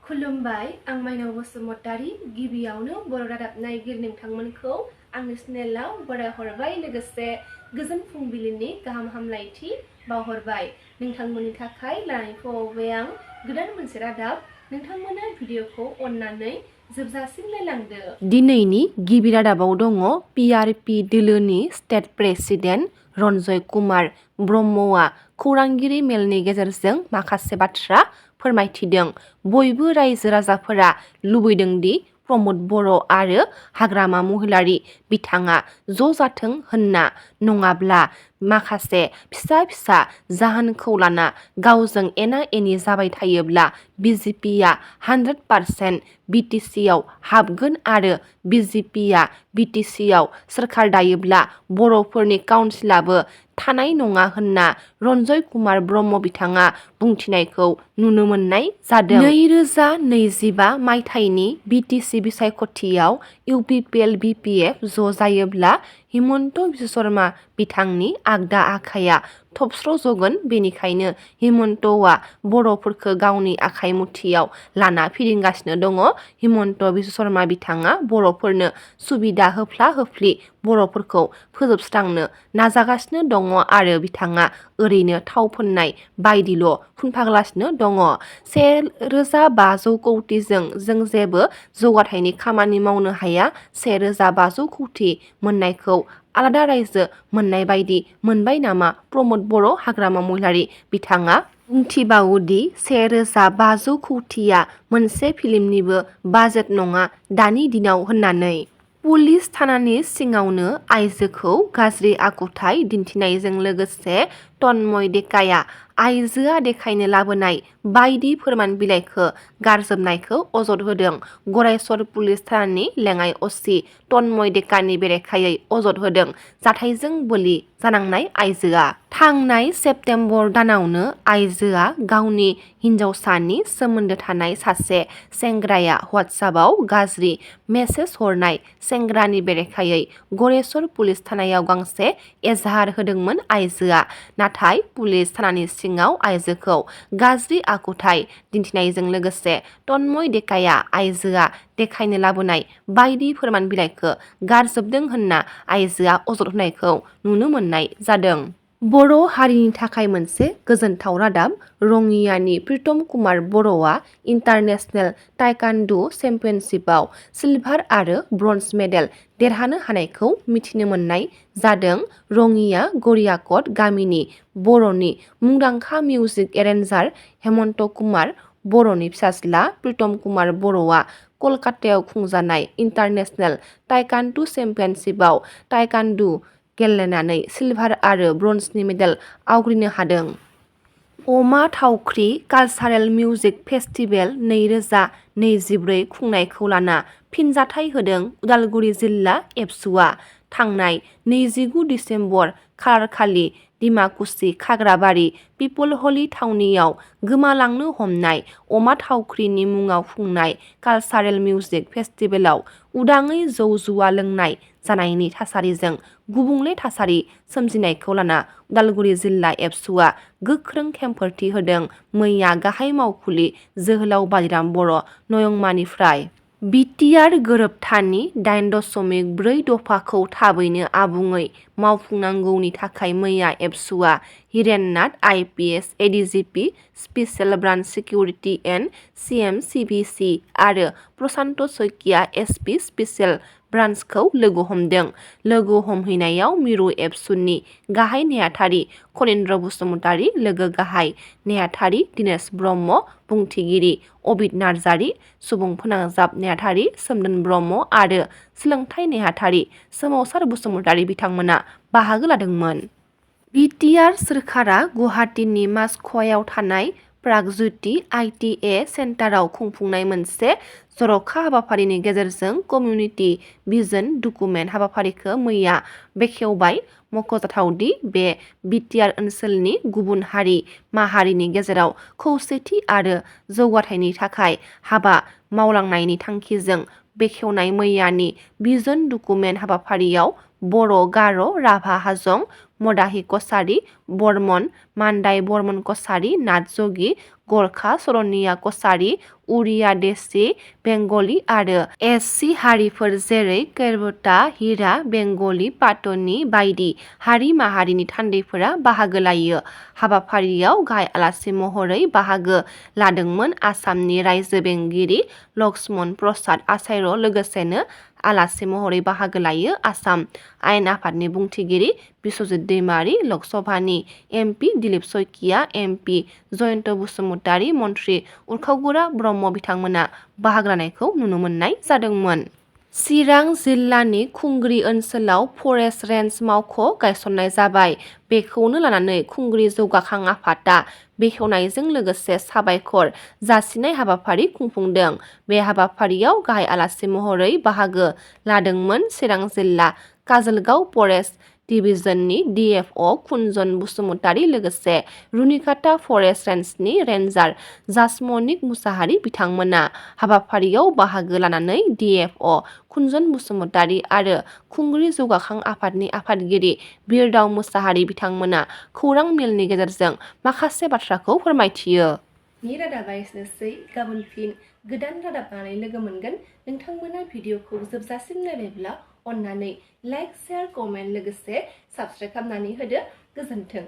खुलुमबाय आं माइनाव बसुमतारी गिबियावनो बर' रादाब नायगिर नोंथांमोनखौ आंनि चेनेलाव बरायहरबाय लोगोसे गोजोन फुंबिलिनि गाहाम हामलायथि बावहरबाय नोंथांमोननि थाखाय लानानै फैबाय आं गोदान मोनसे रादाब नोंथांमोना भिडिअखौ अननानै जोबजासिम नायलांदो। दिनैनि गिबि रादाबाव दङ पिआरपि दोलोनि स्टेट प्रेसिडेन्ट रन्जय कुमार ब्रह्मआ खौरांगिरि मेलनि गेजेरजों माखासे बाथ्रा फोरमायथिदों। बयबो रायजो राजाफोरा लुबैदों दि प्रमद बर' आरो हाग्रामा महिलारि बिथाङा ज' जाथों होनना, नङाब्ला माखासे फिसा फिसा जाहोनखौ लाना गावजों एना एनि जाबाय थायोब्ला बिजेपिआ 100% बिटिसिआव हाबगोन आरो बिजेपिआ बिटिसिआव सोरखार दायोब्ला बर'फोरनि काउन्सिलाबो थानाय नङा होनना रन्जय कुमार ब्रह्म बिथाङा बुंथिनायखौ नुनो मोननाय जादों। 2025 मायथाइनि बिटिसि बिसायख'थियाव इउपिपिएल बिपिएफ ज' जायोब्ला हिमन्त बिश्व शर्मा बिथांनि आगदा आखाइया थबस्र'जगोन। बेनिखायनो हिमन्तआ बर'फोरखौ गावनि आखाइ मुथियाव लाना फिदिंगासिनो दङ। हिमन्त बिश्व शर्मा बिथाङा बर'फोरनो सुबिदा होफ्ला होफ्लि बर'फोरखौ फोजोबस्रांनो नाजागासिनो दङ आरो बिथाङा ओरैनो थाव फोननाय बायदिल' फुनफागासिनो दङ। 1,500 कौटिजों जों जेबो जौगाथायनि खामानि मावनो हाया। 1,500 कौटि मोननायखौ आलादा रायजो मोननाय बायदि मोनबाय नामा? प्रमद बर' हाग्रामा महिलारि बिथाङा बुंथिबावोदि 1,500 कौटिया मोनसे फिल्मनिबो बाजेट नङा दानि दिनाव होननानै। पुलिस थानानि सिङावनो आइजोखौ गाज्रि आखुथाय दिन्थिनायजों लोगोसे तन्मय डेकाया आइजोआ देखायनो लाबोनाय बायदि फोरमान बिलाइखौ गारजोबनायखौ अजद होदों। गरेस्वर पुलिस थानानि लेङाइ अ.सि. तन्मय डेकानि बेरेखायै अजद होदों जाथायजों बोलि जानांनाय आइजोआ। थांनाय सेप्तेम्बर दानावनो आइजोआ गावनि हिन्जावसानि सोमोन्दो थानाय सासे सेंग्राया वाट्सएपआव गाज्रि मेसेज हरनाय सेंग्रानि बेरेखायै गरेस्वर पुलिस थानायाव गांसे एजाहार होदोंमोन आइजोआ। नाथाय पुलिस थानानि सिङाव आइजोखौ गाज्रि आखुथाय दिन्थिनायजों लोगोसे तन्मय डेकाया आइजोआ देखायनो लाबोनाय बायदि फोरमान बिलाइखौ गारजोबदों होनना आइजोआ अजद होनायखौ नुनो मोननाय जादों। बर' हारिनि थाखाय मोनसे गोजोनथाव रादाब। रङियानि प्रितम कुमार बर'आ इन्टारनेशनेल ताइक्वान्डु चेम्पियनशिपआव सिलभार आरो ब्रन्ज मेडेल देरहानो हानायखौ मिथिनो मोननाय जादों। रङिया गरियाकट गामिनि बर'नि मुंदांखा मिउजिक एरेन्जार हेमन्त कुमार बर'नि फिसाज्ला प्रितम कुमार बर'आ कलकातायाव खुंजानाय इन्टारनेशनेल ताइक्वान्डु चेम्पियनशिपआव ताइक्वान्डु गेलेनानै सिलभार आरो ब्रन्जनि मेडेल आवग्रिनो हादों। अमा थावख्रि कालचारेल मिउजिक फेस्टिभेल 2024 खुंनायखौ लाना फिनजाथाय होदों उदालगुरि जिल्ला एबसुआ। थांनाय 29 दिसेम्बर खालारखालि डिमाकुसि खाग्राबारि पिपल हलि थावनियाव गोमालांनो हमनाय अमा थावख्रिनि मुङाव खुंनाय कालचारेल मिउजिक फेस्टिभेलाव उदाङै जौ जुवा लोंनाय जानायनि थासारिजों गुबुंले थासारि सोमजिनायखौ लाना उदालगुरि जिल्ला एबसुआ गोख्रों खेंफोरथि होदों। मैया गाहाय मावखुलि जोहोलाव बाजिराम बर' नयंमानिफ्राय बिटिआर गोरोबथानि 8.4 दफाखौ थाबैनो आबुङै मावफुंनांगौनि थाखाय मैया एबसुआ Hirennath IPS ADGP special branch security and CMCVC आरो प्रसान्त सइकिया एसपि स्पेशेल ब्रान्चखौ लोगो हमदों। लोगो हमहैनायाव मिरु एबसुनि गाहाय नेहाथारि खनीन्द्र बसुमतारी, लोगो गाहाय नेहाथारि दिनेश ब्रह्म, बुंथिगिरि अबित नार्जारि, सुबुं फोनांजाब नेहाथारि सोमदोन ब्रह्म आरो सोलोंथाइ नेहाथारि सोमावसार बसुमतारी बिथांमोना बाहागो लादोंमोन। बिटिआर सोरखारा गुवाहाटीनि मासख'वायाव थानाय प्रागज्यति आइटिए सेन्टाराव खुंफुंनाय मोनसे जर'खा हाबाफारिनि गेजेरजों कमिउनिटि भिजन डकुमेन्ट हाबाफारिखौ मैया बेखेवबाय। मख'जाथावदि बे बिटिआर ओनसोलनि गुबुन हारि माहारिनि गेजेराव खौसेथि आरो जौगाथायनि थाखाय हाबा मावलांनायनि थांखिजों बेखेवनाय मैयानि भिजन डकुमेन्ट हाबाफारियाव बर' गार' राभा हाजं मदाहि कसारि बर्मन मान्दाय बर्मन कसारि नाथजगि गरखा सरनिया कसारि उरिया देसि बेंगलि आरो एस.सि. हारिफोर जेरै केरबता हिरा बेंगलि पाटनि बायदि हारि माहारिनि थान्दैफोरा बाहागो लायो। हाबाफारियाव गाहाय आलासि महरै बाहागो लादोंमोन आसामनि रायजो बेंगिरि लक्ष्मण प्रसाद आचार्य लोगोसेनो आलासि महरै बाहागो लायो आसाम आयेन आफादनि बुंथिगिरि बिस्वजित दैमारि, लकसभानि एमपि दिलीप शइकिया, एमपि जयन्त बसुमतारी, मन्त्रि उरखावगोरा ब्रह्म बिथांमोना बाहागो लानायखौ नुनो मोननाय जादोंमोन। चिरां जिल्लानि खुंग्रि ओनसोलाव फरेस्ट रेन्ज मावख' गायसननाय जाबाय। बेखौनो लानानै खुंग्रि जौगाखां आफादा बेखेवनायजों लोगोसे साबायखर जासिनाय हाबाफारि खुंफुंदों। बे हाबाफारियाव गाहाय आलासि महरै बाहागो लादोंमोन चिरां जिल्ला काजलगाव फरेस्ट डिभिजननि डिएफअ कुनजन बसुमतारी लोगोसे रुनिकाटा फरेस्ट रेन्जनि रेन्जार जासमनिक मुसाहारि बिथांमोना। हाबाफारियाव बाहागो लानानै डिएफअ कुनजन बसुमतारी आरो खुंग्रि जौगाखां आफादनि आफादगिरि बिरदाव मुसाहारि बिथांमोना खौरां मेलनि गेजेरजों माखासे बाथ्राखौ फोरमायथियो। नि रादाबा एसेनोसै। गाबोन फिन गोदान रादाब लानानै लोगो मोनगोन। नोंथांमोना भिडिअखौ जोबजासिम नायबायब्ला अन्नानै लाइक, शेयार, कमेन्ट लोगोसे साबस्क्राइब खालामनानै होदो। गोजोन्थों।